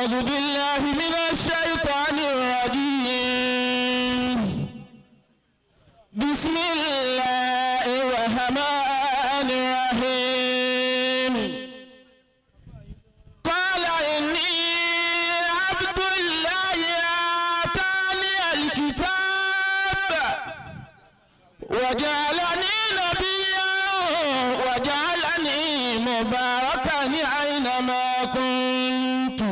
أعوذ بالله من الشيطان الرجيم. بسم الله الرحمن الرحيم. قال إني عبد الله آتاني الكتاب وجعلني نبيا وجعلني مباركا أينما كنت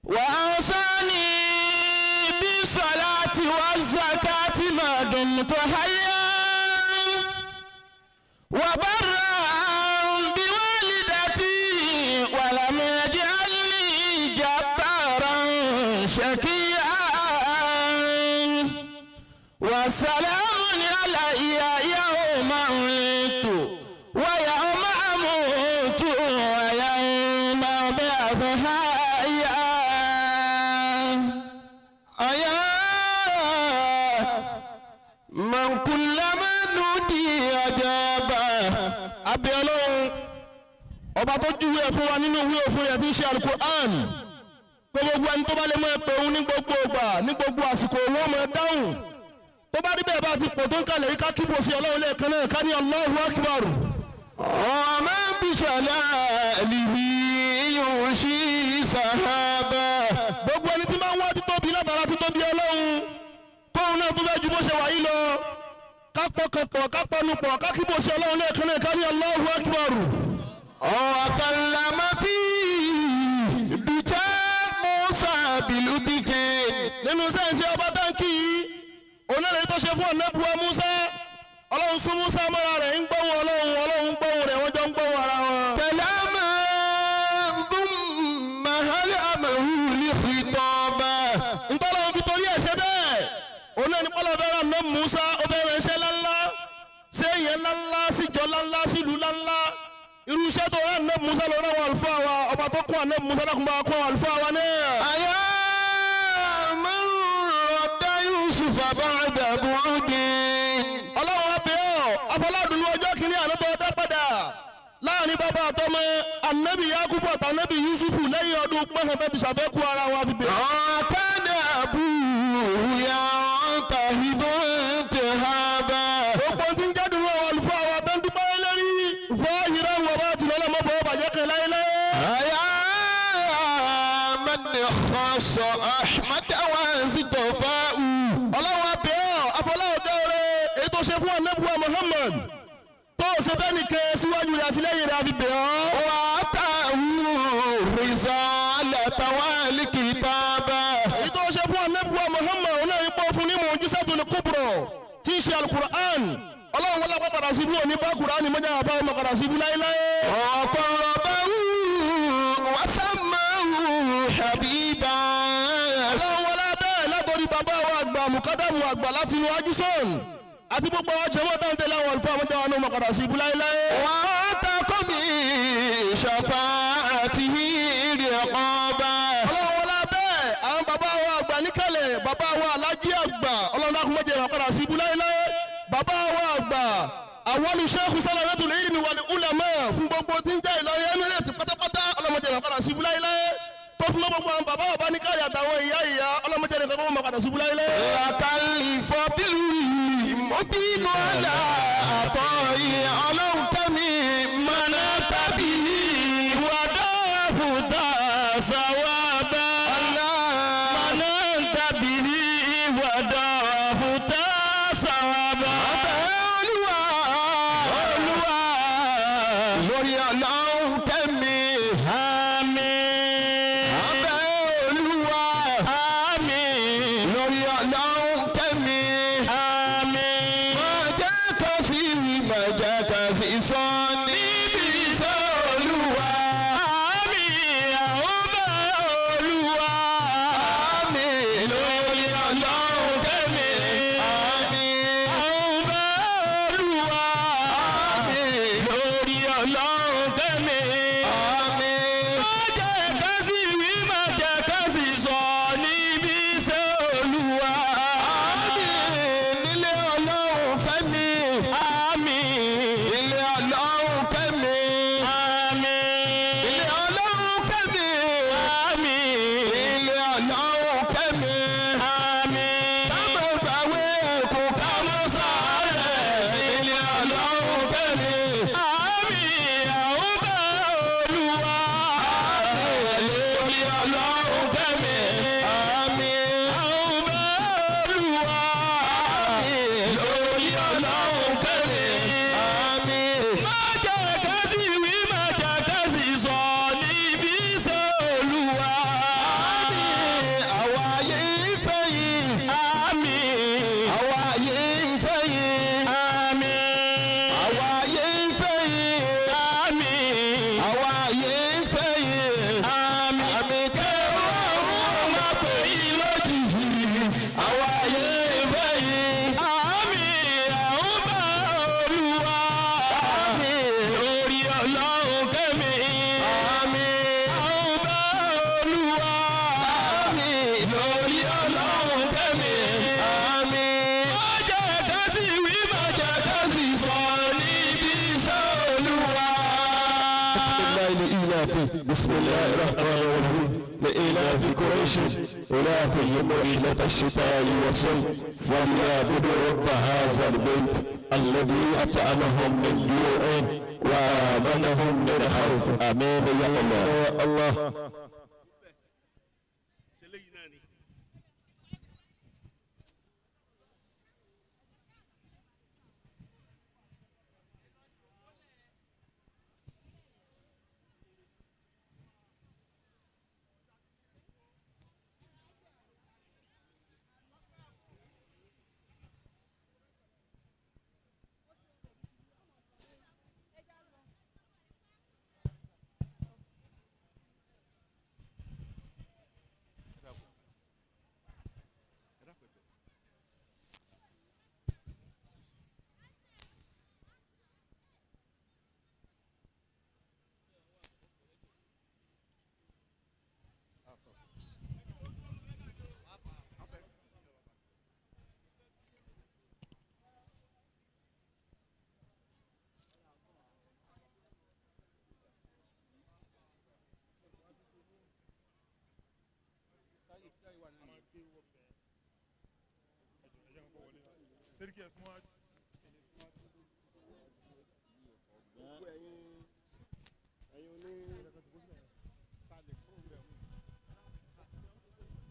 وأوصاني بالصلاة والزكاة ما دمت حيا وبرا بوالدتي ولم يجعلني جبارا شقيا وسلام علي يوم ولدت ويوم أموت ويوم أبعث حيا. أيا من كلما نودي أجاب. Abẹ́ Ọlọ́run ọba tó júwe ẹ̀ fún wa nínú ìwé òfin rẹ̀ tí ń ṣe Alukur'an, pé gbogbo ẹni tó bá lè mọ ẹ pé òun ní gbogbo ìgbà, ní gbogbo àsìkò, òun ó mọ dáhùn. Tó bá rí bẹ́ẹ̀, bá ti pọ̀ tó ń kalẹ̀ yìí, ká kíbo sí Ọlọ́run lẹ́ẹ̀kan náà, ká ní Allahu Akbar. ومن بجلاله يغشي سحابا. Gbogbo ẹni tí máa ń wá títóbi látara títóbi Ọlọ́run, kóun náà tó fẹ́ ju bó ṣe wà yìí lọ, ká pọkànpọ̀, ká pọnupọ̀, ká kíbo sí Ọlọ́run lẹ́ẹ̀kan náà, ká ní Allahu Akbar. وكلم فيه بجاه موسى بلبه. Nínú sẹ́ǹsì ọba táǹkì yìí, onílẹ̀ tó ṣe fún ọ̀nẹ́bùwá Musa, Ọlọ́run sún Musa mọ́ra rẹ̀, ń gbóhùn Ọlọ́run, Ọlọ́run ń gbóhùn rẹ̀, wọ́n jọ ń gbóhùn ara wọn. كلاما ثم هلأمه لخطابا. Ntọ́lọ́run fi torí ẹ̀ ṣe bẹ́ẹ̀, òun náà ní pọ́lọ́ fẹ́ràn ná Musa, ó fẹ́ràn iṣẹ́ ńláńlá, ṣé ìyẹn ńláńlá síjọ ńláńlá sílùú ńláńlá. Irú iṣẹ́ tó rán ná Musa lọ rán àwọn àlùfáà wa. Ọba tó kún àná Musa, dákun bá kún àwọn àlùfáà wa náà. أيا من رد يوسف بعد بعد. Ọlọ́run, abẹ́ ọ̀ afọládùnú ọjọ́ kìíní àná tó dá padà láàrin bàbá àtọmọ, anabi Yakubu àtànábì Yusufu, lẹ́yìn ọdún pẹ́sẹ̀ fẹ́ ti ṣàfẹ́kù ara wọn, fi bẹ̀rẹ̀. وكان أبوه ينتهب انتهابا. Gbogbo tí ń jẹ́ dùnú àwọn àlùfáà wa tó ń dúpẹ́ lérí fọ́ọ̀hìrán wọ̀ bá tìlọ́lọ́ mọ́ fọwọ́ bàjẹ́ kan láéláé. أيا من خص أحمد واصطفاه. Ọlọ́run, abẹ́ ọ̀ afọláwọ̀jọ́ rẹ̀ èyí tó ṣe fún anabiwa Muhammad tó ṣe fẹ́ nìkan síwájú rẹ̀ àti lẹ́yìn rẹ̀, àfi bẹ̀ ọ́. وآتاه الرسالة والكتابة. Èyí tó ṣe fún anabiwa Muhammad, òun náà yípo fún ní mu'jizatul kubra tí ń ṣe Alukur'an. Ọlọ́run, wọlé apá padà síbú òní bá Kur'an mọ́jà àbá ọmọ padà síbú láéláé. وقربه وسماه حبيبا. Ọlọ́run, wọlé abẹ́ látọ̀rí bàbá wa àgbà, mùkádàmù àgbà láti inú ajísọ̀n, àti gbogbo àwọn jẹ́wọ́ táwọn tẹ̀lé àwọn àlùfáà mọ́jà wọn ní ọmọ padà síbú láéláé. وأعتق بشفاعته رقابا. Ọlọ́run, wọlé abẹ́ àwọn bàbá wa àgbà níkàlẹ̀, bàbá wa alájí àgbà, Ọlọ́run dákun mọ́jẹ̀ ìwà padà síbú láéláé. Bàbá wa àgbà àwọn olùṣèkù Salatul Ilmi wal Ulama fún gbogbo tí ń jẹ́ Ìlọrin Emirate pátápátá, ọlọ́mọdé ìwà padà síbú láéláé, tó fún gbogbo àwọn bàbá bàbá níkàlẹ̀ àtàwọn ìyá ìyá, ọlọ́mọdé nìkan kó mọ̀ padà síbú láéláé. لك الفضل المبين على عطائي علوتني منعت به وضعفت ثوابا. الله. مننت به وضعفت ثوابا. Olúwa. Olúwa. Lórí Ọlọ́run kẹ́mi. Àmín. Abẹ́ Olúwa. Àmín. Lórí Ọlọ́run kẹ́mi. Àmín. Má jẹ́ ká fi wí, má jẹ́ ká fi sọ níbi iṣẹ́ Olúwa. Àmín. Àwọn bá Olúwa. Àmín. Lórí Ọlọ́run kẹ́mi. بسم الله الرحمن الرحيم لإلاف قريش إلافهم رحلة الشتاء والصيف فليعبدوا رب هذا البيت الذي أطعمهم من جوع وآمنهم من خوف. آمين يا الله. يا الله.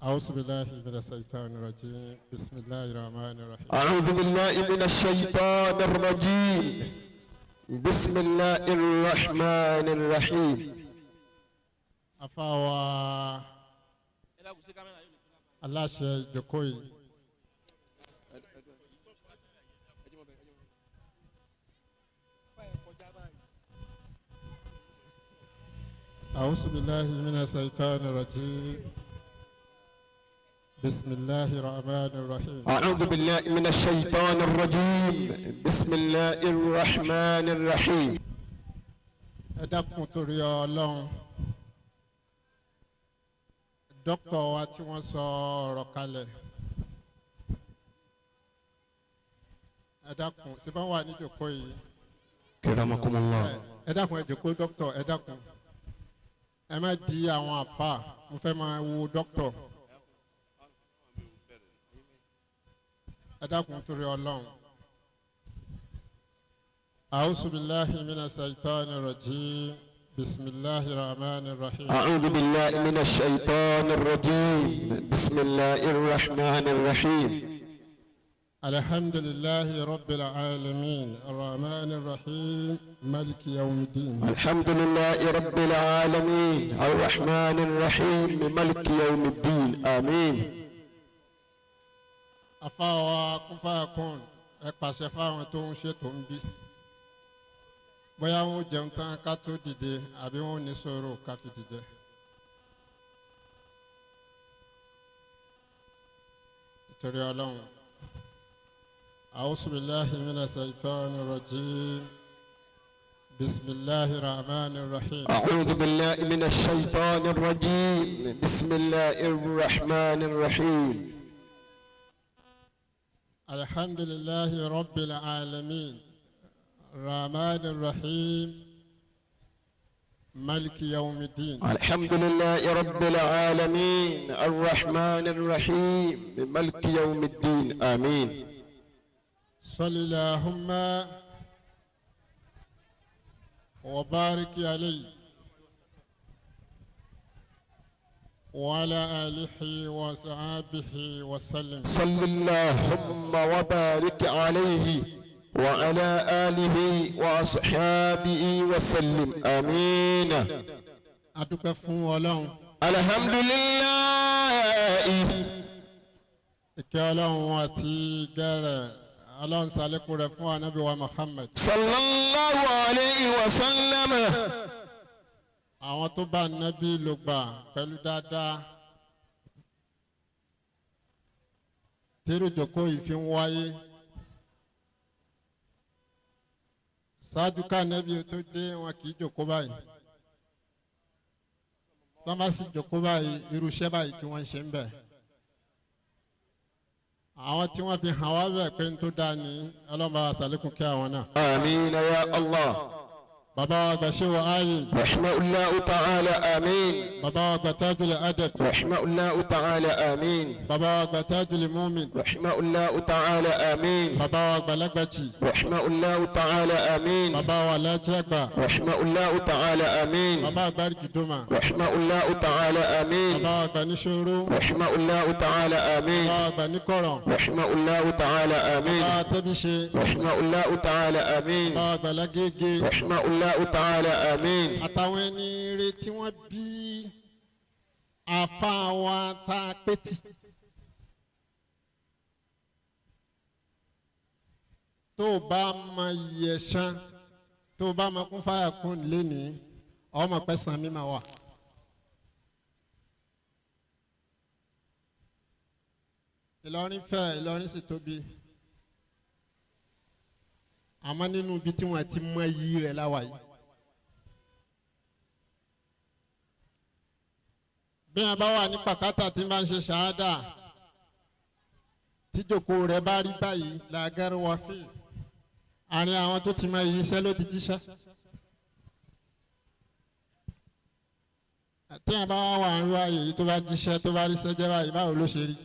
أعوذ بالله من الشيطان الرجيم. بسم الله الرحمن الرحيم. أعوذ بالله من الشيطان الرجيم. بسم الله الرحمن الرحيم. Afáwa aláṣẹ ìjókòó yìí. أعوذ بالله من الشيطان الرجيم. بسم الله الرحمن الرحيم. أعوذ بالله من الشيطان الرجيم. بسم الله الرحمن الرحيم. Ẹ dákun torí Ọlọ́run, dókítà wa tí wọ́n sọ ọ̀rọ̀ kalẹ̀, ẹ dákun, ṣé bá wà níjókòó yìí? Kiramakumullah. Ẹ dákun, ẹ jókòó dókítà, ẹ dákun, ẹ má di àwọn àfa, mo fẹ́ máa wo dókítà. Ẹ dákun torí Ọlọ́run. أعوذ بالله من الشيطان الرجيم. بسم الله الرحمن الرحيم. أعوذ بالله من الشيطان الرجيم. بسم الله الرحمن الرحيم. الحمد لله رب العالمين الرحمن الرحيم مالك يوم الدين. الحمد لله رب العالمين الرحمن الرحيم ملك يوم الدين. آمين. Afáwa kúnfàkùn, ẹ pàṣẹ fáwọn tó ń ṣètò ń bí, bóyá wọn ò jẹun tán ká tó dìde àbí wọn ò ní sọ̀rọ̀ ká fi dìde. Nítorí Ọlọ́run. أعوذ بالله من الشيطان الرجيم. بسم الله الرحمن الرحيم. أعوذ بالله من الشيطان الرجيم. بسم الله الرحمن الرحيم. الحمد لله رب العالمين الرحمن الرحيم مالك يوم الدين. الحمد لله رب العالمين الرحمن الرحيم ملك يوم الدين. آمين. صل اللهم وبارك عليه وعلى آله وصحبه وسلم. صل اللهم وبارك عليه وعلى آله وأصحابه وسلم. آمين. Adúpẹ́ fún Ọlọ́run. الحمد لله. Ìkẹ́ Ọlọ́run àti gẹ́rẹ̀ Ọlọ́run sàlékún rẹ̀ fún Ànábì wa Muhammad. صلى الله عليه وسلم. Àwọn tó bá Nábì lò gbà pẹ̀lú dáadáa tírú ìjókòó yìí fi ń wáyé ṣáájú ká Nábì tó dé, wọn kì í jókòó báyìí. Tí wọ́n bá sì jókòó báyìí, irú iṣẹ́ báyìí kí wọ́n ṣe ń bẹ̀. Àwọn tí wọ́n fi hàn wá bẹ̀ pé ń tó dáa ní, Ọlọ́run bá wa ṣàlékún kí àwọn náà. آمين يا الله. Bàbá wa àgbà Shehu Ayin. رحمه الله تعالى آمين. Bàbá wa àgbà Tajul Adab. رحمه الله تعالى آمين. Bàbá wa àgbà Tajul Mumin. رحمه الله تعالى آمين. Bàbá wa àgbà Lágbàjì. رحمه الله تعالى آمين. Bàbá wa Alhaji àgbà. رحمه الله تعالى آمين. Bàbá àgbà Rìgìdómà. رحمه الله تعالى آمين. Bàbá wa àgbà Níṣòro. رحمه الله تعالى آمين. Bàbá wa àgbà Níkọ̀rọ̀. رحمه الله تعالى آمين. Bàbá wa Tẹ́bíṣe. رحمه الله تعالى آمين. Bàbá wa àgbà Lágége. رحمه الله تعالى آمين. Àtàwọn ẹni ire tí wọ́n bí àfa wa tá a pétì. Tó o bá mọ iye ṣán, tó o bá mọ kún fáyà kún lénìí, ọmọ pẹ́ san mi máa wà. Ìlọrin fẹ̀, Ìlọrin sì tóbi. Àmọ́ nínú ibi tí wọ́n ti mọ iyì rẹ̀ láwa yìí. Bí wọn bá wà ní pàkátà tí wọn bá ń ṣe ṣáádà, tíjòkó rẹ̀ bá rí báyìí làgẹrù wá fún àárín àwọn tó ti mọ iyì iṣẹ́ ló ti jíṣẹ́. Tí wọn bá wà ń rú ààyè yìí tó bá jíṣẹ́ tó bá rí sẹ́jẹ́ báyìí, báwo ló ṣe rí?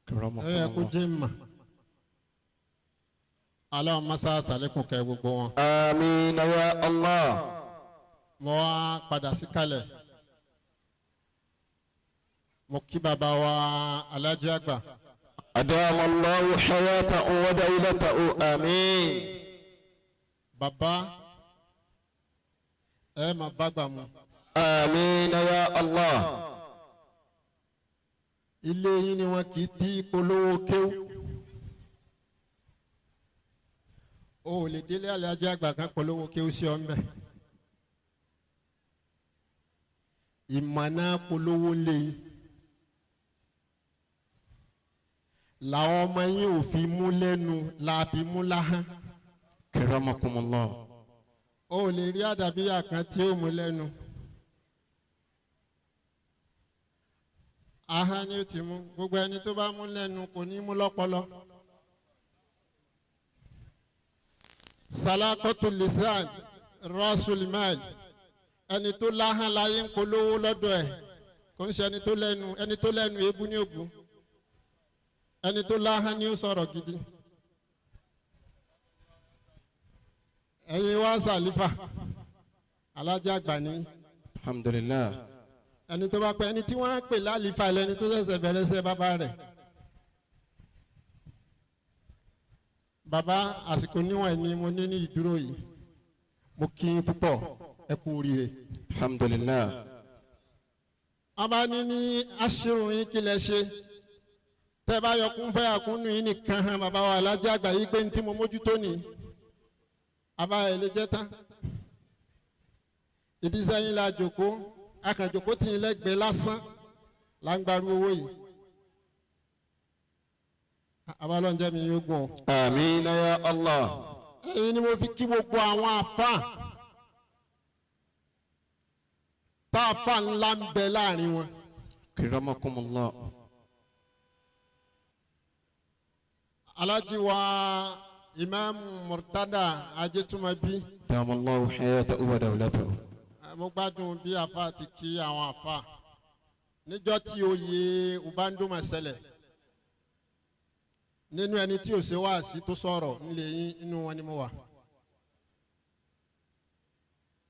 Ó yẹ kó jí mà. Aláwọ̀ mọ́sá sàlékún kẹ gbogbo wọn. آمين يا الله. Mo wá padà sí kalẹ̀, mo kí bàbá wa Alhaji àgbà. أدام الله حياته ودولته آمين. Bàbá, ẹ máa bá gbà mu. آمين يا الله. Ilé yín ni wọn kì í tí polówó kéwú. O ò lè délé Alhaji àgbà kan polówó kéwú sí ọ ń bẹ. Ìmọ̀nà polówó lé yín làwọn ọmọ yín ò fi mú lẹ́nu la fi mú láhán. كرمكم الله. O ò lè rí àdàbíyà kan tí ó mú lẹ́nu. Ahọ́n ni ó ti mú. Gbogbo ẹni tó bá mú lẹ́nu kò ní mú lọ́pọlọ. Salakatu lisan rasulimal, ẹni tó láhán láyé ń polówó lọ́dọ̀ ẹ̀, kò ń ṣe ẹni tó lẹ́nu. Ẹni tó lẹ́nu ebú ní ògùn, ẹni tó láhán ni ó sọ̀rọ̀ gidi. Ẹ̀yin wá sàlífà Alájà àgbà ní. الحمد لله. Ẹni tó bá pẹ́, ẹni tí wọ́n á pè lálífà lẹni tó ṣẹ̀ṣẹ̀ bẹ̀rẹ̀ ṣe bàbá rẹ̀. Bàbá, àsìkò níwọ̀n ni mo ní ní ìdúró yìí. Mo kí yín púpọ̀, ẹ kú oríire. الحمد لله. Wọ́n bá ní ní aṣírun yín, kí lẹ ṣe tẹ́ bá yọkún fẹ́ àkúnnù yín nìkan hàn bàbá wa Alájà àgbà yìí pé ní tí mo mójútó ni àbá ẹ̀ lè jẹ́ tán. Ìdí sẹ́yìn la jòkó, akànjòkó tì í lẹ́gbẹ̀ẹ́ lásán là ń gbarú owó yìí. Abalọ́njẹ́ mi yóò gùn ọ́. آمين يا الله. Ẹ̀yin ni mo fi kí gbogbo àwọn àfa tá àfa ńlá ń bẹ láàrin wọn. كرمكم الله. Alájí wa Imam Murtada Ajétúmọ̀bí. دام الله حياته ودولته. Mo gbádùn bí àfa ti kí àwọn àfa níjọ́ tí oyè Ubandoma ṣẹlẹ̀, nínú ẹni tí ò ṣe wáàsí tó sọ̀rọ̀ nílé yín, inú wọn ni mo wà.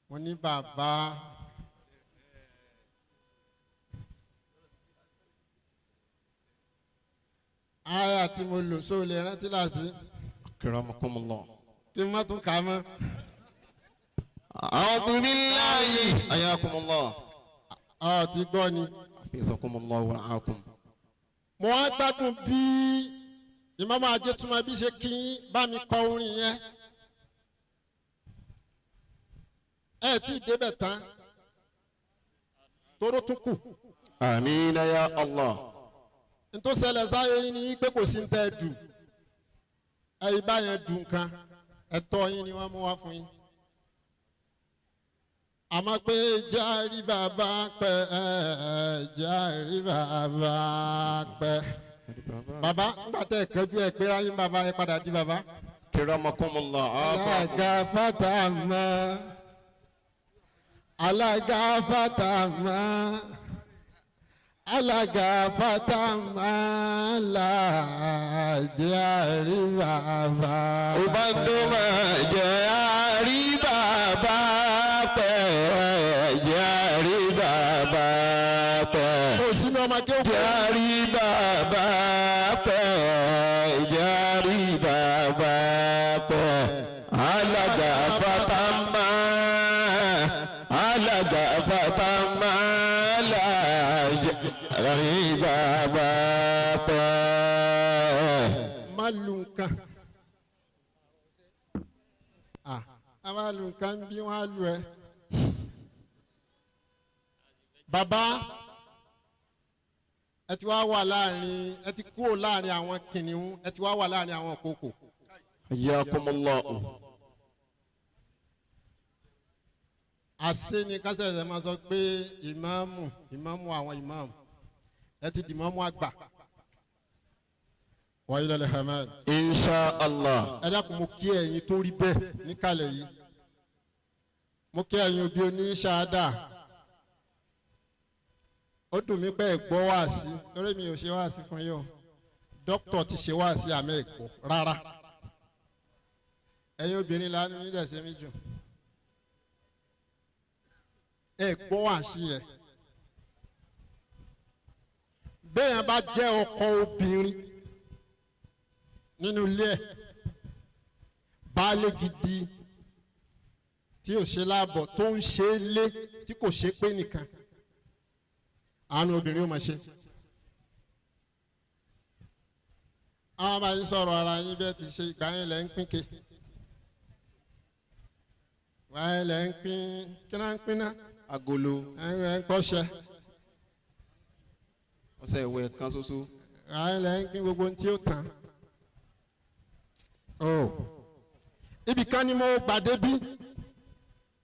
Mo ní bàbá, àyà tí mo lò sóò lè rántí láti كرمكم الله. kí n má tún kà á mọ́. أعوذ بالله، حياكم الله. Ọ ti gbọ́ ni. حفظكم الله ورعاكم. Mo wá gbádùn bí Ìmáàmù Ajétúmọ̀bí ṣe kí n bá mi kọ orin yẹn. Ẹ tí ì débẹ̀ tán, tóró tún kù. آمين يا الله. Ntòsẹlẹ̀ sáyé yín ni pé kò sí ń tẹ́ dù, ẹ̀yin bá yẹn dùn kan, ẹ̀tọ́ yín ni wọ́n mú wá fún yín. Àmọ́ pé járí bàbá pẹ́, járí bàbá pẹ́. Bàbá, ńgbà tẹ́ ẹ̀ kẹ́jú ẹ̀ pé ráyín bàbá ẹ padà di bàbá. كرمكم الله. Alága fata mọ́. Alága fatama alága fatama làjẹ́ àríbàbà. Ọba tó máa jẹ́ àrí bàbá pẹ́, jẹ́ àrí bàbá pẹ́. Kò sínú ọmọ akéwì. Jẹ́ àrí bàbá pẹ́, jẹ́ àrí bàbá pẹ́. Alága fatama, alága fatama làjẹ́ àrí bàbá pẹ́. Má lu nǹkan. Ah, a máa lu nǹkan bí wọ́n á lu ẹ. Bàbá ẹ ti wá wà láàrin, ẹ ti kúrò láàrin àwọn kìnìún, ẹ ti wá wà láàrin àwọn kòkò. Hayyakumullah. Àṣé ni kásẹ̀sẹ̀ máa sọ pé ìmáàmù ìmáàmù àwọn ìmáàmù ẹ ti di ìmáàmù àgbà. Wa ilal hamad. Insha Allah. Ẹ dákun, mo kí ẹ̀yin tó rí bẹ́ẹ̀ níkàlẹ̀ yìí, mo kí ẹ̀yin òbí oníṣáádà. Ó dùn mí pé ẹ gbọ́ wáàsí torí mi ò ṣe wáàsí fún yín o. Dókítà ti ṣe wáàsí àmì ẹ̀gbọ́ rárá. Ẹ̀yin obìnrin lánàá mi dẹ̀ ṣe mí jù, ẹ gbọ́ wáàsí yẹn. Bẹ́ẹ̀ yẹn bá jẹ́ ọkọ obìnrin nínú ilé ẹ̀, baálé gidi tí ò ṣe láàbọ̀, tó ń ṣe é lé, tí kò ṣe pé nìkan, àánú obìnrin ó máa ṣe. Àwọn bá yín sọ̀rọ̀ ara yín bẹ́ẹ̀ ti ṣe, ìgbà yín lẹ́ ń pín ke, ìgbà yín lẹ́ ń pín kí náà ń pín náà. Agolo. Ẹ̀yin lẹ́ ń pọ́ṣẹ. Ọṣẹ ìwẹ̀ kan ṣoṣo. Ìgbà yín lẹ́ ń pín gbogbo ohun tí ó tàn. Oh. Ibì kan ni mo gbàdé bí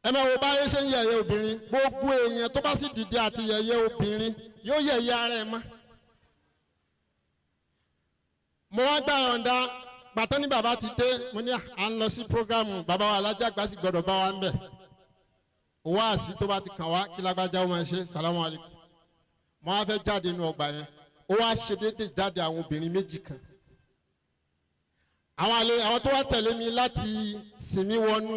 ẹ máa wo báyé ṣe ń yẹ̀yẹ́ obìnrin. Gbogbo èèyàn tó bá sì dìde àti yẹ̀yẹ́ obìnrin yóò yẹ̀yẹ́ ara ẹ̀ mọ́. Mo wá gbà yọ̀ǹda gbàtọ́ ní bàbá ti dé, mo ní à ń lọ sí programu bàbá wa alájàgbá sì gbọdọ̀ bá wa ń bẹ̀. Wáàsí tó bá ti kàn wá kí lágbájá ó máa ṣe salamu alaykum. Mo wá fẹ́ jáde nínú ọgbà yẹn, ó wá ṣe déédéé jáde àwọn obìnrin méjì kan, àwọn àlè àwọn tó wá tẹ̀lé mi láti sinmi wọnú,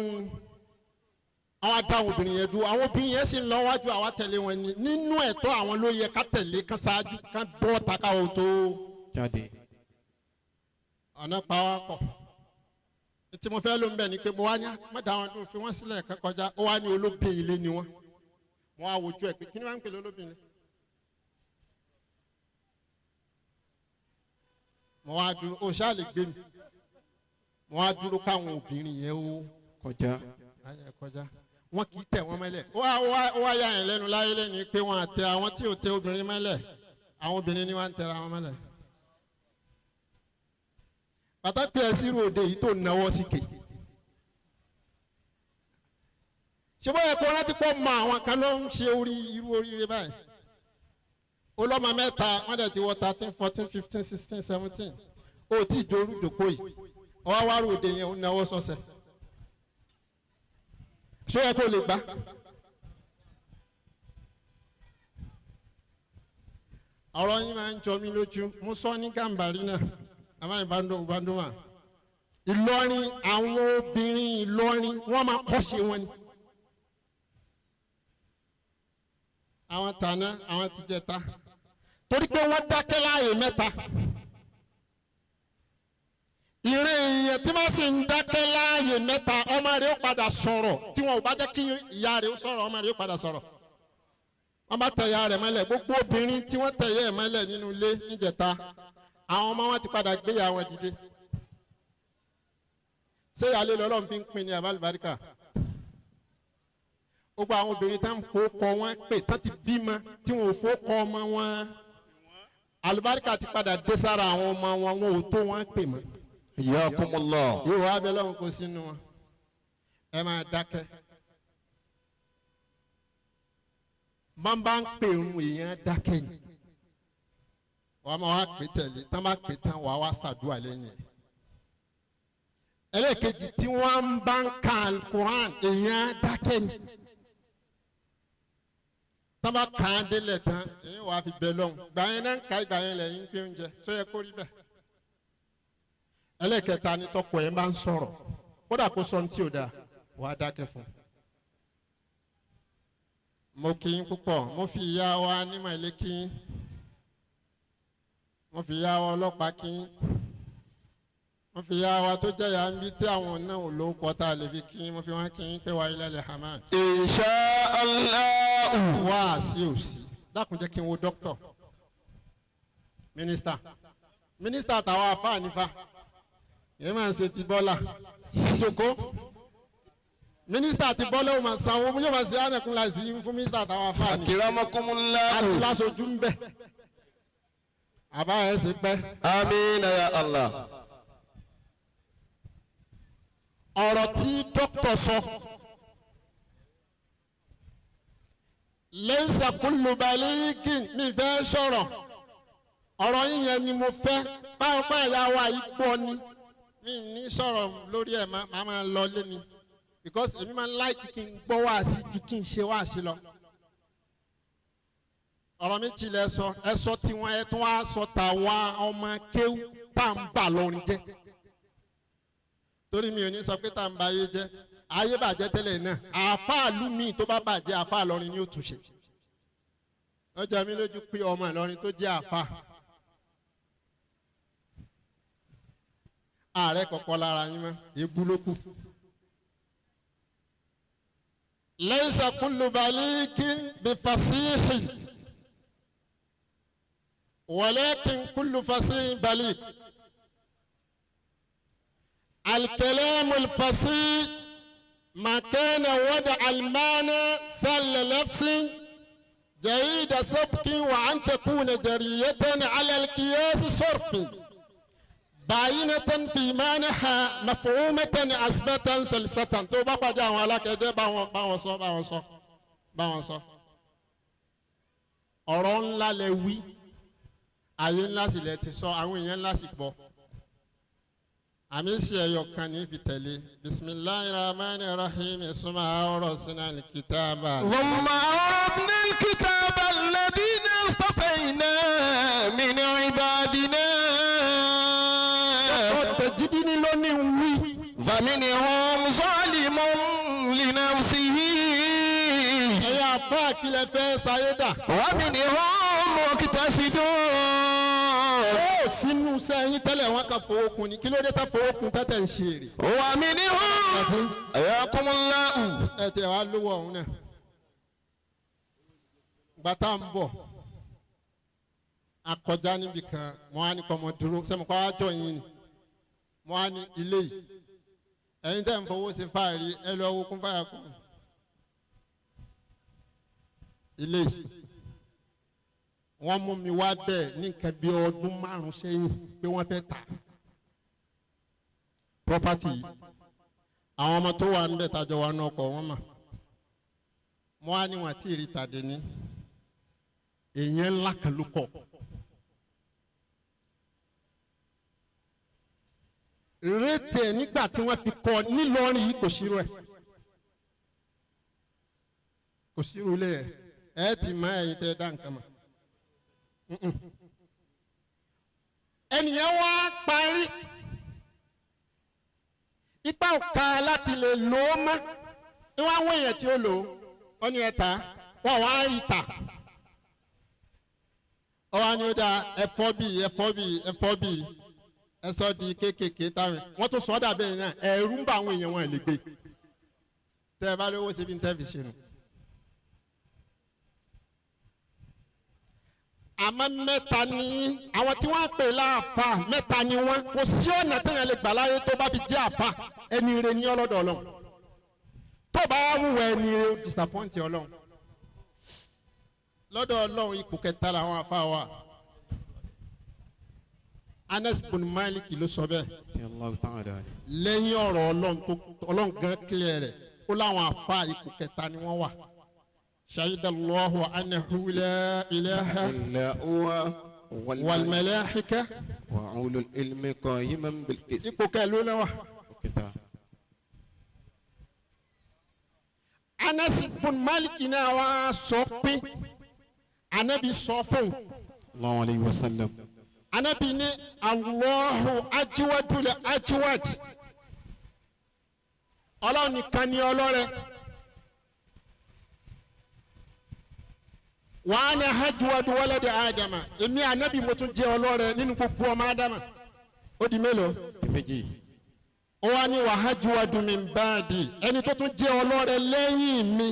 àwọn adáwọn obìnrin yẹn dúró. Àwọn obìnrin yẹn sì ń lọ wájú, àwa tẹ̀lé wọn ni nínú ẹ̀tọ́ àwọn ló yẹ ká tẹ̀lé ká ṣáájú ká bọ́ taka o tó jáde. Ọ̀nà pa wá pọ̀. Tí mo fẹ́ ló ń bẹ̀ ni pé mo wá ní má dá wọn dúró, fi wọ́n sílẹ̀ ká kọjá. Ó wá ní olóbìn ilé ni wọ́n. Mo wá wojú ẹ̀ pé kí ni wọ́n ń pè lólóbìn ilé. Mo wá dúró, ó ṣáà lè gbé mi. Mo wá dúró káwọn obìnrin yẹn ó kọjá. Ayé kọjá, wọn kì í tẹ̀ wọ́n mọ́lẹ̀. Ó wá yà yẹn lẹ́nu láyé lẹ́nu pé wọ́n àtẹ àwọn tí ò tẹ obìnrin mọ́lẹ̀, àwọn obìnrin ni wọ́n ń tẹra wọn mọ́lẹ̀. Pàtàkì ẹ sírò òde yìí tó náwó síkè, ṣé bóyá kó rántí pọ̀ mọ àwọn kan ló ń ṣe orí irú oríire báyìí. Olọ́mọ mẹ́ta, wọ́n dẹ̀ ti wọ 13, 14, 15, 16, 17, ó tí ì jorú jòkó yìí, ọwọ́ wá rò òde yẹn, ó náwó sọ́sẹ̀. Ṣé yẹ kó lè gbá. Ọ̀rọ̀ yín máa ń jọ mí lójú. Mo sọ ní Gàmbàrí náà àmọ́ ìbádọ́mà Ìlọrin, àwọn obìnrin Ìlọrin wọ́n máa kọ́ṣe wọn ni. Àwọn tàná, àwọn tìjẹta, torí pé wọ́n dákẹ́ láàyè mẹ́ta. Ìrìn èèyàn tí wọ́n sì ń dákẹ́ láàyè mẹ́ta, ọmọ rẹ̀ ó padà sọ̀rọ̀. Tí wọn ò bá jẹ́ kí ìyá rẹ̀ ó sọ̀rọ̀, ọmọ rẹ̀ ó padà sọ̀rọ̀. Wọ́n bá tẹ ìyá rẹ̀ mọ́lẹ̀. Gbogbo obìnrin tí wọ́n tẹ ìyá ẹ̀ mọ́lẹ̀ nínú ilé níjẹta, àwọn ọmọ wọn ti padà gbé ìyá wọn dìde. Ṣé ìyáálé lọ́lọ́run fi ń pin ní àbálùbáríkà? Gbogbo àwọn obìnrin tá ń fowókọ wọn pè, tá ti bímọ tí wọn ò fowókọ ọmọ wọn, àlùbáríkà ti padà dé sára àwọn ọmọ wọn, wọn ò tó wọn pè mọ́. Hayyakumullah. Yóò wá bẹ lọ́hùn kó sínú wọn. Ẹ máa dákẹ́. Máa bá ń pè ń èèyàn dákẹ́ ni wàá máa wá pè tẹ̀lé tán, bá pè tán, wàá wá ṣàdúrà lẹ́yìn ẹ̀. Ẹlẹ́ẹ̀kejì, tí wọ́n bá ń ka alukuran, èèyàn dákẹ́ ni. Tán bá kàn án délẹ̀ tán, èyí wàá fi bẹ̀ lọ́hùn. Gbà yẹn náà ń ka ìgbà yẹn lẹ́yìn pé oúnjẹ sọ yẹ kó rí bẹ́ẹ̀. Ẹlẹ́kẹta ni tọkọ ẹ̀ máa ń sọ̀rọ̀, kódà kó sọ ní tí ò dáa, wàá dákẹ́ fún un. Mo kí yín púpọ̀. Mo fi ìyá wa nímọ̀ ilé kí yín, mo fi ìyá wa ọlọ́pàá kí yín, mo fi ìyá wa tó jẹ́ ìyá ń bí tí àwọn náà ò lówó tá a lè fi kí yín. Mo fi wọ́n kí yín pé wà ilẹ̀ lè hamad. Insha Allah. Wá sí òsì, dákun jẹ́ kí n wo dókítọ̀, mínísítà, mínísítà àtàwọn afáà nífa yẹn máa ń ṣe ti Bọ́lá jòkó. Mínísítà ti Bọ́lá ó máa sanwó, yóò máa ṣe ánàkún láìsí fún mínísítà àtàwọn afáà ní Akramakumullah. àti lásojú ń bẹ̀ àbá ẹ̀ ṣe pẹ́. Àmín ya Allah. Ọ̀rọ̀ tí dókítà sọ, lẹ́sà kúlùbálíkì mi fẹ́ sọ̀rọ̀. Ọ̀rọ̀ yín yẹn ni mo fẹ́ báwọn pa ìyá wa yìí gbọ́ ni. Mi ní sọ̀rọ̀ lórí ẹ̀, máa máa lọ lé ni, because èmi máa ń like kí n gbọ́ wáàsí ju kí n ṣe wáàsí lọ. Ọ̀rọ̀ mi tilẹ̀ sọ, ẹ sọ tiwọn, ẹ tún wá sọ tàwa ọmọ kéwú tá à ń bà lọ́rin jẹ́, torí mi ò ní sọ pé tá à ń ba ayé jẹ́. Ayé bàjẹ́ tẹ́lẹ̀ náà, àáfàá mi tó bá bàjẹ́, àáfàá lọ́rin ni ó túnṣe. Ó jọ mí lójú pé ọmọ Ìlọrin tó jẹ́ àáfàá ààrẹ kọ̀kọ́ lára yín mọ́, ebú ló kù. Laysa kullu balikin bifasihin walakin kullu fasihin balik. الكلام الفصيح ما كان وضع المعنى سل نفس جيد سبك، وأن تكون جرية على القياس صرف، باينة في معناها، مفهومة أثبتا سلسة. Tó bá pàdé àwọn alákẹ́jẹ́, báwọn báwọn sọ, báwọn sọ, báwọn sọ. Ọ̀rọ̀ ńlá lẹ wí, ayé ńlá sì lẹ ti sọ, àwọn èèyàn ńlá sì gbọ́. Àmì sí ẹyọ kan ní fi tẹ̀lé. Bisimilahi rahman rahim, suma ọrọ̀ sínú alikitaba. ثم أورثنا الكتاب الذين اصطفينا من عبادنا. Ọ̀tẹ̀jídí ni ló ní wí. فمنهم ظالم لنفسه. Ẹ̀yin àfáà, kí lẹ fẹ́ sáyé dà? ومنهم مقتصد. Ó sínú sẹ́yìn tẹ́lẹ̀, wọ́n kàn fowó kun ni. Kí ló dé tá fowó kun tẹ́tẹ̀ ń ṣe èrè? ومنهم Àti حياكم الله. ẹ tẹ̀ wá lówó ọ̀hún náà. Ìgbà tá à ń bọ̀, akọjá níbi kan, mo á ní kọ́ ọmọ dúró sẹ́mi kọ́ àjọ yín ni. Mo á ní ilé yìí, ẹ̀yin tẹ́ ń fowó ṣe fáàrí, ẹ lọ wo kún fáyà kún ilé yìí. Wọ́n mú mi wá bẹ́ẹ̀ ní nǹkan bí ọdún 5 sẹ́yìn pé wọ́n fẹ́ tà property yìí. Àwọn ọmọ tó wà níbẹ̀ tájọ wà ní ọkọ̀ wọn mà, mo á ní wọn àti ìrì tàdé ní èèyàn ńlá kan ló kọ. Rétí ẹ̀ nígbà tí wọ́n fi kọ́ nílọrin yìí, kò sírò ẹ̀, kò sírò ilé ẹ̀. Ẹ̀ ti mọ ẹ̀yin tẹ́ dá nǹkan mọ̀. Ẹnìyẹn wá parí ipa òka láti lè lò ó mọ́ ní wọ́n á wọ èèyàn tí ó lò ó, ó ní ẹ̀ ta, wọ́n wá rí ta. Ọwọ́ ni ó dáa, ẹ̀fọ́ bíi, ẹ̀fọ́ bíi, ẹ̀fọ́ bíi, ẹ̀sọ́ di kéékèèké táwọn wọ́n tún sọ ọ́ dàbẹ́ yẹn náà. Ẹ̀rú ń bá àwọn èèyàn, wọn lè gbé. Tẹ́ ẹ bá lówó ṣe bí n tẹ́ fi ṣe nù. Àmọ́ mẹ́ta ni àwọn tí wọ́n pè láàfà, mẹ́ta ni wọ́n. Kò sí ọ̀nà téèyàn lè gbà láyé tó bá fi jẹ́ àfà, ẹni ire ní ọlọ́dọ̀ Ọlọ́run. Tó bá wúwo ẹni ire, ó disappoint Ọlọ́run. Lọ́dọ̀ Ọlọ́run, ipò kẹta làwọn àfà wà. Anas bin Malik ló sọ bẹ́ẹ̀. Allah ta'ala. Lẹ́yìn ọ̀rọ̀ Ọlọ́run tó Ọlọ́run gan clear rẹ̀, ó láwọn àfa ipò kẹta ni wọ́n wà. Shahidallahu annahu la ilaha إلا هو wal malaika وأولو العلم قائما بالقسط. Ipò kẹlú náà wà. كتاب. Anas bun Malik náà wá sọ pé anabi sọ fún un. Allahu alayhi wa sallam. Anabi ní Allahu ajiwadul ajiwad. Ọlọ́run nìkan ni ọlọ́rẹ. Wa ana ajiwadu waladi Adama. Èmi anabi mo tún jẹ́ ọlọ́rẹ nínú gbogbo ọmọ Adama. Ó di mélòó? Méjì. Ó wá ní wa ajiwadu min ba'di. Ẹni tó tún jẹ́ ọlọ́rẹ lẹ́yìn mi.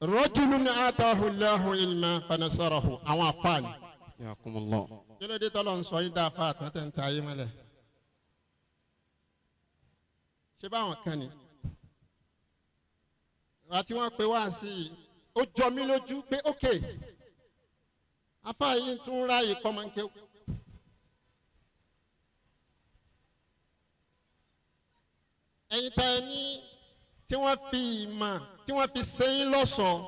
Rajulun atahu Allahu ilma fanasarahu. Àwọn àfáàní. Yakumullah. Kí ló dé tọ́lọ̀ ń sọ yín dáa fáà tán tẹ̀ ń ta ayé mọ́lẹ̀? Ṣé báwọn kan ni? Àti wọ́n pe wá sí i, ó jọ mí lójú pé ókè, afá yìí tún ráàyè kọ́mọ́ńké. Ẹ̀yin tá ẹ ní tí wọ́n fi ìmọ̀ tí wọ́n fi ṣe yín lọ́ṣọ̀ọ́,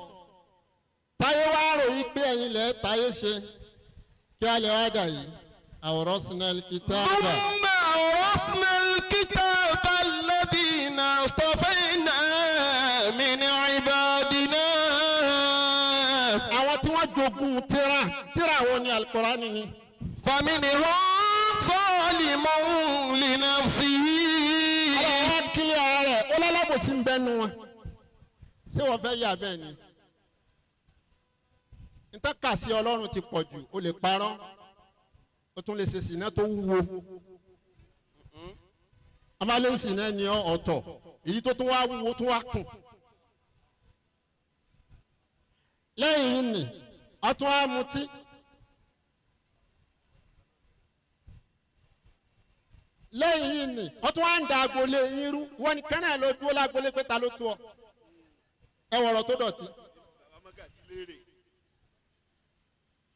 táyé wá ròyìn pé ẹ̀yin lẹ́ẹ̀ táyé ṣe. Kí a lè wá dà yìí awrasna al-kitaba. ثم أورثنا الكتاب الذين اصطفينا من عبادنا. Àwọn tí wọ́n jogún tírà tírà wo ni alukurani ni. فمنهم ظالم لنفسه. Ọlọ́run kílẹ̀ ara rẹ̀ ó lálábòsí ń bẹ́nu wọn. Ṣé wọ́n fẹ́ yà bẹ́ẹ̀ ni? Ntọ́ka sí Ọlọ́run ti pọ̀ jù, o lè parọ́, o tún lè ṣe sìná tó wúwo. Amalé sìná ni ọ̀tọ̀, èyí tó tún wá wúwo tún wá kùn. Lẹ́yìn yìí ni, ọtún á mutí. Lẹ́yìn yìí ni, ọtún á ń da agboolé yín rú, wọ́n ní kánà ló dúró lágboolé pé ta ló tú ọ. Ẹ wọ̀rọ̀ tó dọ̀tí.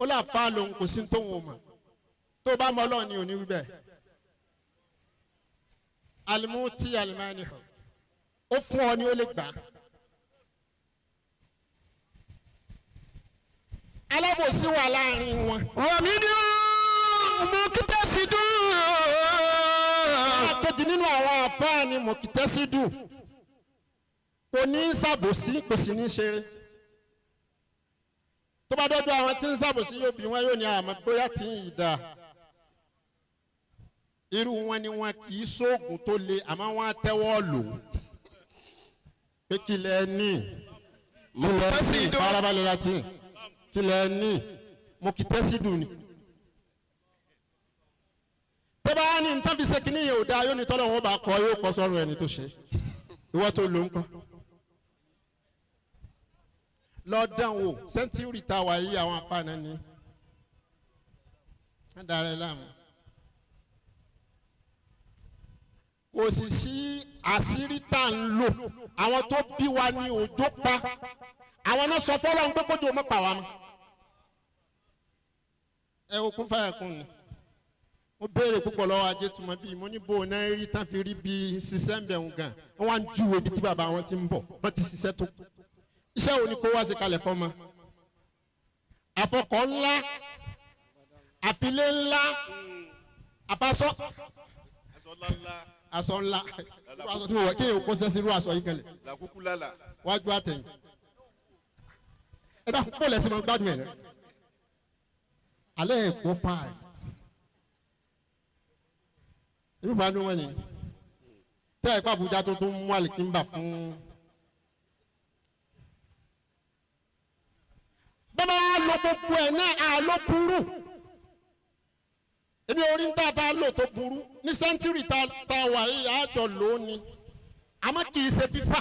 Ó là fa lòun kò sí tóun ò mọ̀. Tó o bá mọ Ọlọ́run ni ò ní wí bẹ́ẹ̀. Alimuti alimani hàn. Ó fún ọ ní ó lè gbà. Alábòsí wà láàrin wọn. ومنهم مقتصد. Alákejì nínú àwọn àfáà ni mọ̀kìtẹ́sídù. Kò ní í ṣàbòsí, kò sì ní í ṣeré. Tó bá dọ́dọ̀ àwọn tí ń ṣàbòsí yóò bí wọn yóò ní àmọ́ bóyá tí ń yìí dáa. Irú wọn ni wọn kì í sóògùn tó le àmọ́ wọn á tẹ́wọ́ lò ó. Pé kí lẹ ní? Kí lẹ ní? Farabalẹ̀ láti. Kí lẹ ní? Mọ̀kìtẹ́sídù ni. Tó bá ní nǹkan fi ṣe kínní yẹn ò dáa yóò ní tọ́lọ̀ wọn bá kọ yóò kọ sọ́run ẹni tó ṣe. Ìwọ tó lò ń kọ́. Lọ dán wò sẹ́ńtúrì tá a wà yí àwọn afáàná ni. Wọ́n dára ẹ láàmú. Kò sì sí àṣírí tá à ń lò. Àwọn tó bí wa ní òjò pa. Àwọn náà sọ fọlọ́run pé kójú ọmọ pa wa mọ́. Ẹ wo kún fáyà kún ni. Mo béèrè púpọ̀ lọ́wọ́ ajé túmọ̀ bíi mo ní bó o náà rí tán fi rí bíi ṣiṣẹ́ ń bẹ̀rù gan. Wọ́n wá ń júwe ibi tí bàbá wọn ti ń bọ̀. Wọ́n ti ṣiṣẹ́ tó. Iṣẹ́ wo ni kó wá sí kalẹ̀ fọ́mọ? Àfọkọ̀ ńlá, àfilé ńlá, àfasọ́, aṣọ ńlá. Irú aṣọ tí mo wọ̀ kéèyàn kó sẹ́sí irú aṣọ yìí kalẹ̀. Làkúkú lálà. Wájú àtẹ̀yìn. Ẹ dákun kó lẹ́sìn máa gbádùn ẹ̀ rẹ̀. Alẹ́ ẹ̀kọ́ fáàrí. Ibi bá dún wọn ni. Tẹ́ ẹ̀ pa Àbújá tó tún mú àlìkínbà fún. Bọ́lá wa lo gbogbo ẹ̀ náà àlọ́ burú. Èmi orí ń tà bá lò tó burú. Ní sẹ́ńtúrì tá a wà yìí, àjọ lò ó ni. Àmọ́ kì í ṣe fífà.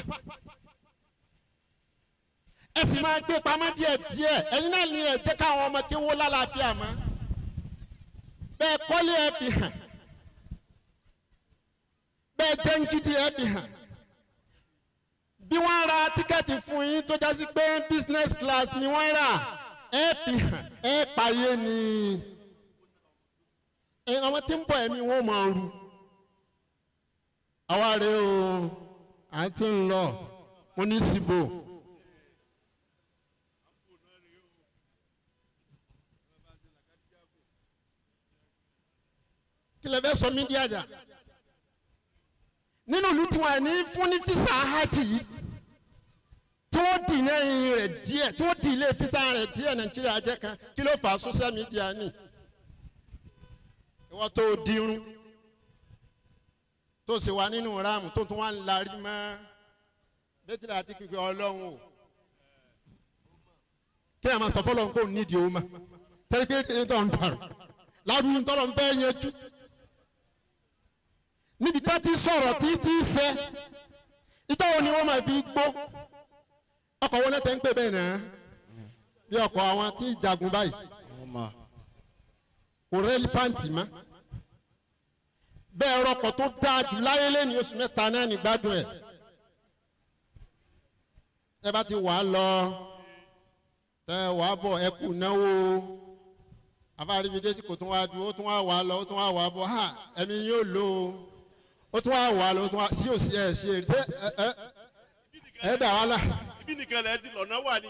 Ẹ sì máa gbé pamọ́ díẹ̀ díẹ̀. Ẹ̀yin náà ni ẹ jẹ́ káwọn ọmọ kí wọ́n lálàáfíà mọ́. Bẹ́ẹ̀ kọ́lé ẹ fi hàn. Bẹ́ẹ̀ jẹ́ ń gidi ẹ fi hàn. Bí wọ́n ra tíkẹ́ẹ̀tì fún yín tó jásí pé business class ni wọ́n rà ẹ fi hàn ẹ payé ni. Ẹ àwọn tí ń bọ̀ ẹ̀mí wọn máa ru. Àwa rèé o, à ń tí ń lọ, mo ní síbò. Kí lẹ fẹ́ sọ mídíà dà? Nínú ìlú tí wọ́n ní fún ní físà hajj yìí. wọ́n dì lẹ́yìn rẹ̀ díẹ̀, tí wọ́n dì ilé fisa rẹ̀ díẹ̀, Nàìjíríà jẹ́ kan. Kí ló fà á? Social media ni. Ìwọ́n tó dirun tó sì wà nínú ráàmù tó tún wà ń larí mọ́ bẹ́tìlá àti pípẹ́ Ọlọ́run o, kí ẹ máa sọ fọlọ́run kó nídìí o ma sẹ́ni pé kí ẹ tó ń dàrú ládùúgbò tọ́lọ̀ ń fẹ́ yanjú níbi tá ti sọ̀rọ̀ tí ti sẹ́ ìjọ wo ni wọ́n máa fi gbó ọkọ̀ wọn lẹ́tẹ̀ ń pè bẹ́ẹ̀ náà bí ọkọ̀ àwọn tí jagun báyìí kò rẹ́lífàǹtì mọ́ bẹ́ẹ̀ rọkọ̀ tó dáa jù láyé lẹ́ni oṣù 3 náà ní gbádùn ẹ̀. Ẹ bá ti wà á lọ tẹ wà á bọ̀, ẹ kù náwó afáribidé sí kò tún wá ju, ó tún wá wà á lọ, ó tún wá wà á bọ̀, ha ẹ̀mí yóò lò ó, ó tún wá wà á lọ, ó tún wá sí òsì ẹ̀ sí ẹ̀ ṣé ẹ ẹ dà wá là. Ibi nìkan lẹ ti lọ́nà wà ní.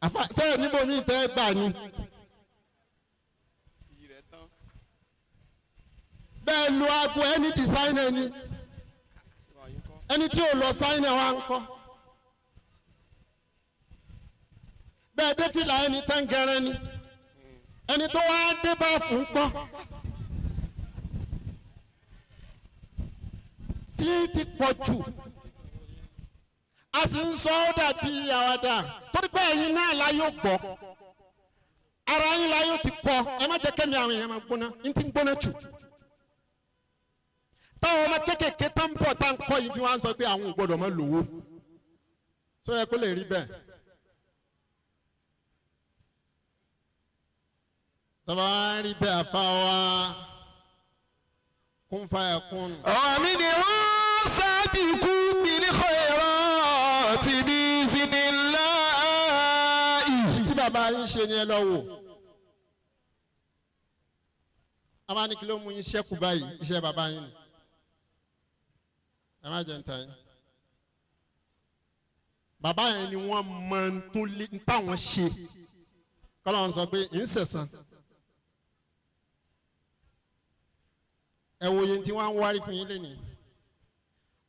Àfa sẹ́yìn níbo mi tẹ́ gbà ni. Bẹ́ẹ̀ lu aago ẹni dísáínà ni ẹni tí ò lọ sáínà wa ń kọ́. Bẹ́ẹ̀ dé fìlà ẹni tẹ́ǹgẹ̀rẹ́ ni ẹni tó wá dé bá fún kọ́. Tí ti pọ̀ jù a sì ń sọ ọ́ dàbí àwàdà torí pé ẹ̀yin náà la yóò gbọ́, ara yín la yóò ti kọ́. Ẹ má jẹ́ kẹ́mi àwọn èèyàn máa gbóná n ti gbóná jù. Táwọn ọmọ kéékèèké tá ń bọ̀ tá ń kọ́ yìí fi wá ń sọ pé àwọn ò gbọ́dọ̀ máa lówó sọ yẹ kó lè rí bẹ́ẹ̀. Tọ́ba wá rí bẹ́ẹ̀ àfa wa kún fàyà kún. ومنهم سابقوا بالخيرات بإذن الله. Tí bàbá yín ṣe ni ẹ lọ wò. A máa ní kí ló mú yín ṣẹ́kù báyìí? Iṣẹ́ bàbá yín ni. Ẹ má jẹ́ níta yín. Bàbá yẹn ni wọ́n mọ tó lé táwọn ṣe. Kọ́lá wọn sọ pé ń sẹ̀sán. Ẹ wo iye tí wọ́n ń wárí fún yín lénìí.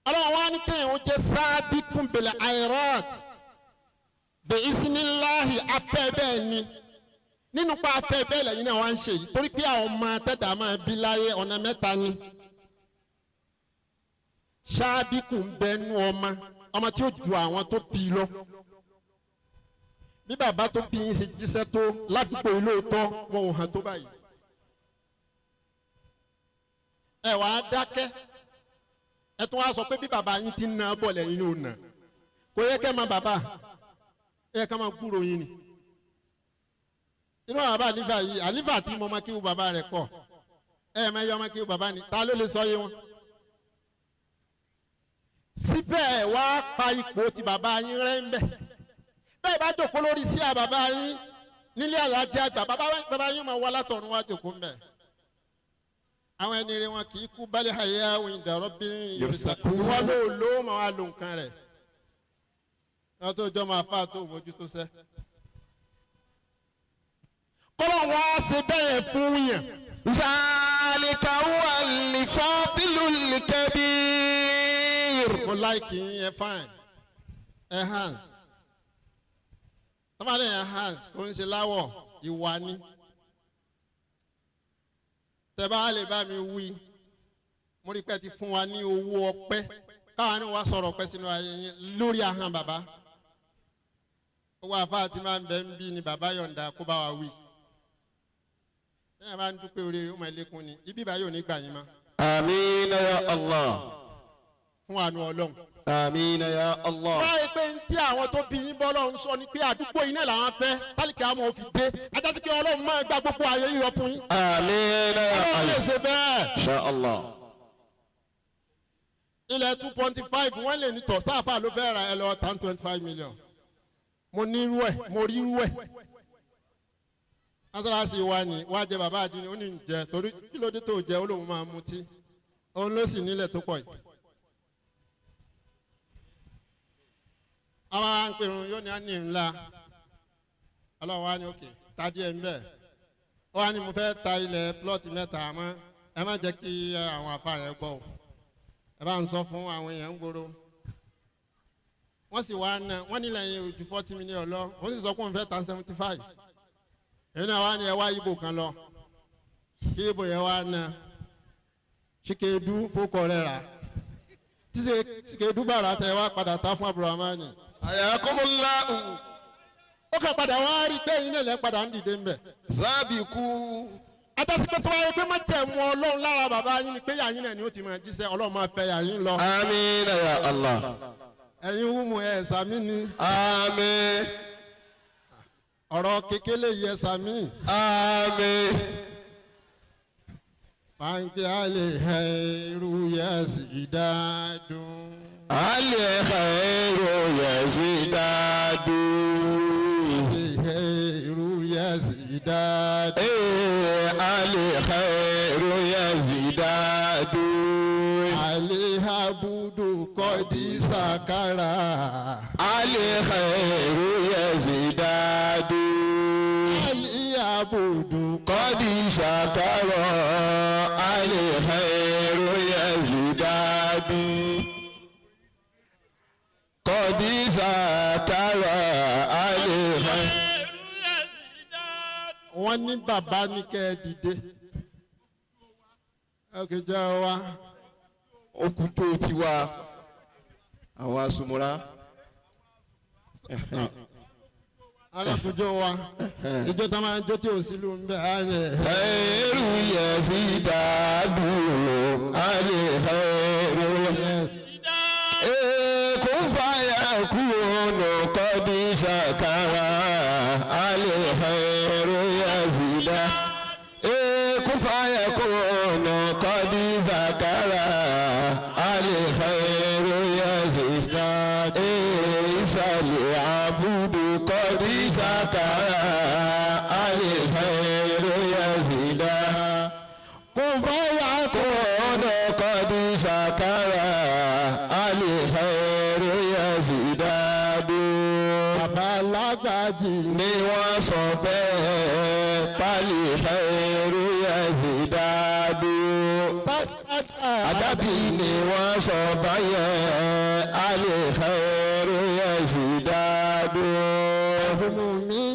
Ọlọ́run wá ní kéèyàn ó jẹ́ sábìkún bil airat bẹ́ẹ̀sìnláhì afẹ́ bẹ́ẹ̀ ni nínú pa afẹ́ bẹ́ẹ̀ lẹ́yìn náà wá ń ṣe yìí torí pé àwọn ọmọ tẹ́dà máa bí láyé ọ̀nà mẹ́ta ni. Ṣáàbíkù ń bẹ nú ọmọ ọmọ tí ó ju àwọn tó bí lọ. Bí bàbá tó bí yín ṣe jíṣẹ́ tó ládùúgbò yìí lóòótọ́, wọn ò hàn tó báyìí. Ẹ wàá dákẹ́, ẹ tún wá sọ pé bí bàbá yín ti ń na bọ̀ lẹ́yìn ló nà kò yẹ kẹ́ máa bàbá ẹ ká máa gbúrò yín ni. Inú bàbá àlífà yìí, àlífà tí mo máa kí wo bàbá rẹ̀ pọ̀, ẹ máa yọ ọmọ kí wo bàbá ni ta ló lè sọ yé wọn. Síbẹ̀ wá pa ipò tí bàbá yín rẹ́ ń bẹ̀. Bẹ́ẹ̀ bá jòkó lórí sí àbàbá yín nílé àlájẹ àgbà, bàbá yín máa wá látọ̀run wá jòkó ń bẹ̀. Àwọn ẹni rẹ wọn kì í kú balẹ̀ àyè àwọn ìdàrọ́ bí ìwọ ló ló máa wá lo nǹkan rẹ̀. Wọ́n tó jọ máa fà tó mójútó sẹ́. Kọ́lọ̀ wá ṣe bẹ́ẹ̀ fún yàn. ذلك هو الفضل الكبير. Mo láìkì yín, ẹ fine, ẹ hands. Tọ́mọdé yẹn hands kò ń ṣe láwọ̀ ìwà ni. Tẹ bá lè bá mi wí, mo rí pé ti fún wa ní owó ọpẹ́ káwa ní wa sọ̀rọ̀ ọpẹ́ sínú ayé yín lórí ahọ́n bàbá. Owó àfáà tí máa ń bẹ ń bí ni bàbá yọ̀ǹda kó bá wa wí. Tẹ́yà bá ń dúpẹ́ oríire ó máa lékún ni ibi ìbáyọ̀ ní gbà yín mọ́. آمين يا الله. Fún àánú Ọlọ́run. آمين يا الله. Báyìí pé ní tí àwọn tó bí yín bọ́ Ọlọ́run sọ ni pé àdúgbò yín náà làwọn fẹ́ tálíkì àwọn òfin dé ajásí pé Ọlọ́run máa gba gbogbo ayé yìí lọ fún yín. آمين يا Ọlọ́run lè الله. ṣe bẹ́ẹ̀. إن شاء الله. Ilẹ̀ 2.5 wọ́n lè ní tọ̀ sáfà ló fẹ́ ra ẹ lọ tán 25 million. Mo ní irú ẹ̀, mo rí irú ẹ̀. Mọ́sálásí wa ni wá jẹ bàbá àdínní ó ní ń jẹ torí kí ló dé tó jẹ ó lóun máa mutí. Òun ló sì nílẹ̀ tó pọ̀ yìí. Àwọn à ń pèrún yóò ní á ní ńlá. Ọlọ́run wa ní òkè ta díẹ̀ ń bẹ̀. Ó wá ní mo fẹ́ ta ilẹ̀ plọ́ọ̀tì 3 àmọ́ ẹ má jẹ́ kí àwọn àfa yẹn gbọ́ o. Ẹ bá ń sọ fún àwọn èèyàn ń gbòòrò. Wọ́n sì wá ná wọ́n nílẹ̀ yẹn ojú 40 million lọ. Wọ́n sì sọ pé òun fẹ́ ta 75. Èyí náà wá ní ẹ wá ibo kan lọ. Kí ibo yẹn wá ná. Chikedu fókọ rẹ̀ rà. Tí Chikedu bàrà tẹ wá padà ta fún Abdulrahman. Ayakumullahu. Ó kàn padà wá rí pé ẹ̀yin náà lẹ́ padà ń dìde ńbẹ̀. Zábìkú. Atásípẹ́ tó wáyé pé má jẹ́ mu Ọlọ́run lára bàbá yín ni pé yàyín náà ni ó ti máa jíṣẹ́ Ọlọ́run máa fẹ́ yàyín lọ. Àmín ya Allah. Ẹ̀yin wúmu ẹ̀ sàmí ni. Àmín. Ọ̀rọ̀ kékeré yẹ sàmí. Àmín. Pàǹkì àlè ẹ̀rù yẹ sì dáadùn. Al-khairu yazidadu. Ẹ̀rù yẹ sì dáadùn. Al-khairu yazidadu. Àlè abudu kọ́dí sàkárà. Al-khairu yazidadu. Àlè abudu Qad shakara. Al-khairu yazidadu. Qad shakara. Al-khairu. Wọ́n ní bàbá ní kẹ́ ẹ dìde. Ẹ kì í jẹ́ wa. Okùn tó ti wá àwọn asomora. Alákòjọ wa. Ìjọ tá a máa ń jó tí ò sí lù ń bẹ̀ á rẹ̀. Khairu yazidadu. Al-khairu kun fayakunu qad shakara. Al-khairu yazidadu. Kun fayakunu qad zakara. Al-khairu yazidadu. Ìsàlẹ̀ àbúdù qad shakara. Al-khairu yazidadu. Kun fayakunu qad shakara. Al-khairu yazidadu. Bàbá alágbàjì. Ni wọ́n sọ bẹ́ẹ̀ pálí khairu yazidadu. Àdábì ni wọ́n sọ báyẹn alẹ́ khairu yazidadu.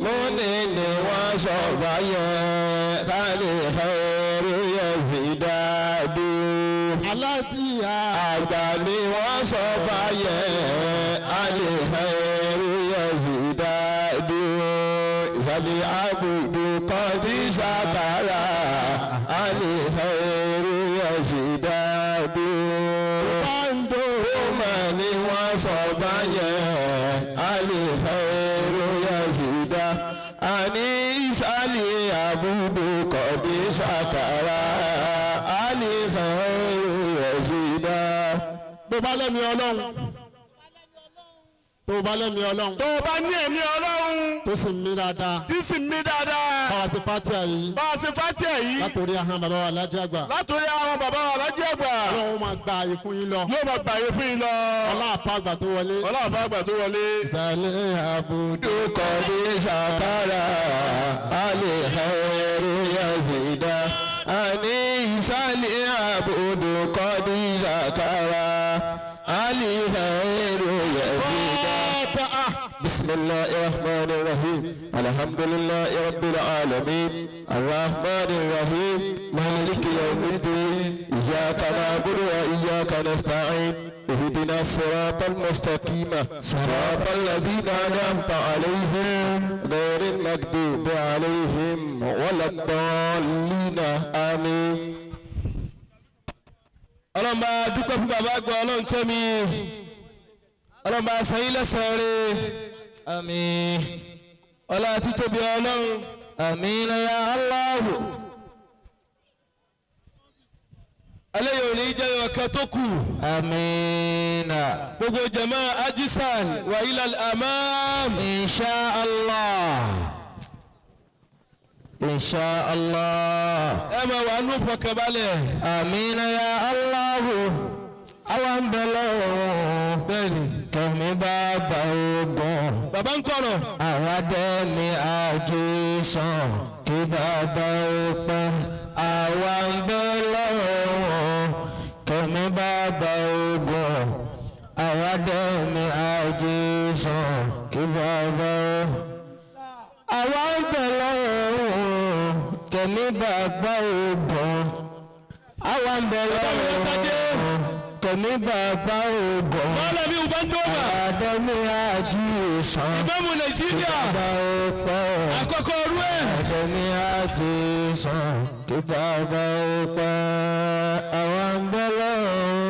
Múni ni wọ́n sọ báyẹn alẹ́ khairu yazidadu. Alájíyà. Àgbà ni wọ́n sọ báyẹn alẹ́ khairu yazidadu. Ìsàlẹ̀ àbùdù kọ́dí sàkàrà alẹ́ khairu yazidadu. Báńdò. Roma ni wọ́n sọ báyẹn alẹ́ khairu yazida. Àní ìsàlẹ̀ àbùdù kọ́dí sàkàrà alẹ́ khairu yazida. Bó bá lẹ́mi Ọlọ́run. Tó bá lẹ́mi Ọlọ́run. Tó o bá ní ẹ̀mí Ọlọ́run Tó sì ń mí dáadáa. tí sì ń mí dáadáa. Báwa ṣe fátíà yìí. Bá a ṣe fátíà yìí. Látòrí ahọ́n bàbá wa Alájí àgbà. Látòrí àwọn bàbá wa Alájí àgbà. Ọlọ́run máa gba àyè fún yín lọ. Yóò máa gbàyè fún yín lọ. Ọlá àpá àgbà tó wọlé. Ọlá àfa àgbà tó wọlé. Ìsàlẹ̀ àbùdù. Kọ́dí sàkàrà alẹ́ khairu yazida. Àní ìsàlẹ̀ àbùdù kọ́dí sàkàrà alẹ́ khairu yazida. بسم الله الرحمن الرحيم الحمد لله رب العالمين الرحمن الرحيم مالك يوم الدين إياك نعبد وإياك نستعين اهدنا الصراط المستقيم صراط الذين أنعمت عليهم غير المغضوب عليهم ولا الضالين آمين. Ọlọ́run bá dúpẹ́ fún bàbá àgbà Ọlọ́run kẹ́mi. Ọlọ́run bá san yín lẹ́san rẹ̀. Àmín. Ọlá títóbi Ọlọ́run. Àmín ya Allahu. Eléyìí ò ní jẹ́ ọ̀kan tó kù. Àmín. Gbogbo jama ajisan wa ilal amam. Insha Allah. Insha Allah. Ẹ máa wà nù fọkànbalẹ̀. Àmín ya Allahu. Àwa ń bẹ lọ́wọ́. Bẹ́ẹ̀ni. Kẹ̀mí bàbá ogun. Bàbá ń kọ̀rọ̀. Àwa dẹ́mi àjíṣàn kí bàbá ó pẹ́. Àwa ń bẹ lọ́wọ́. Kẹ̀mí bàbá ogun. Àwa dẹ́mi àjíṣàn. àjíṣàn kí bàbá ó. Àwa ń bẹ̀ lọ́wọ́ kẹ̀mí bàbá ògùn. Àwa ń bẹ̀ lọ́wọ́ kẹ̀mí bàbá ògùn. Mọ́lẹ́bí Ubandoma. Àdẹ́mí àjíṣàn Ìmáàmù kí Nàìjíríà. bàbá ó pẹ́. Àkọ́kọ́ ọdún ẹ̀. Àdẹ́mí àjíṣàn kí bàbá ó pẹ́. Àwa ń bẹ̀ lọ́wọ́.